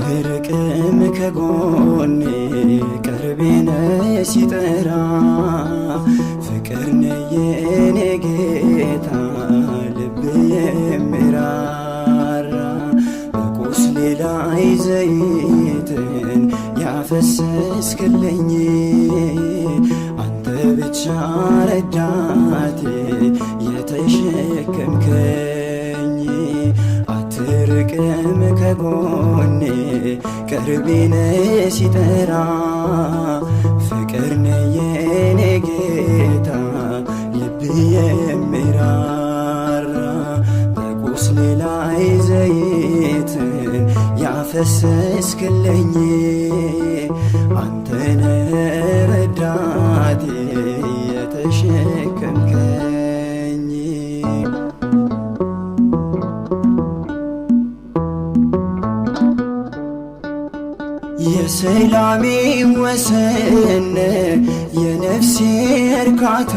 አትርቅም ከጎኔ ቅርቤ ነህ ሲጠራ፣ ፍቅር ነህ የኔ ጌታ ልብ የሚራራ። በቁስሌ ላይ ዘይትን ያፈሰስክልኝ፣ አንተ ብቻ ረዳቴ የተሸከምከኝ። አትርቅም ከጎኔ ቅርቤ ነህ ሲጠራ፣ ፍቅር ነህ የኔ ጌታ ልብ የሚራራ። በቁስሌ ላይ ዘይትን ያፈሰስክልኝ፣ አንተ ነህ ረዳቴ የተሸከምከኝ። የሰላሜ ወሰን የነፍሴ እርካታ፣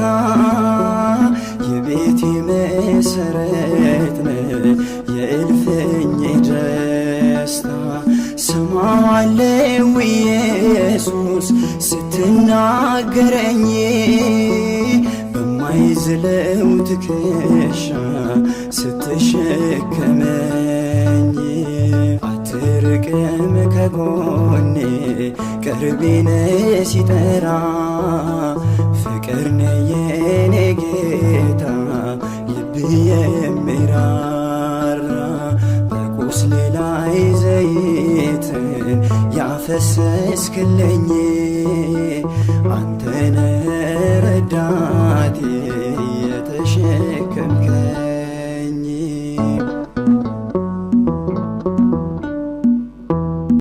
የቤቴ መሰረት ነህ የእልፍኝ ደስታ። ሰማዋለው ኢየሱስ ስትናገረኝ፣ በማይዝለው ትከሻ ስትሸከመኝ። አትርቅም ከጎኔ ቅርቤ ነህ ሲጠራ፣ ፍቅር ነህ የኔ ጌታ ልብ የሚራራ። በቁስሌ ላይ ዘይትን ያፈሰስክልኝ፣ አንተ ነህ ረዳቴ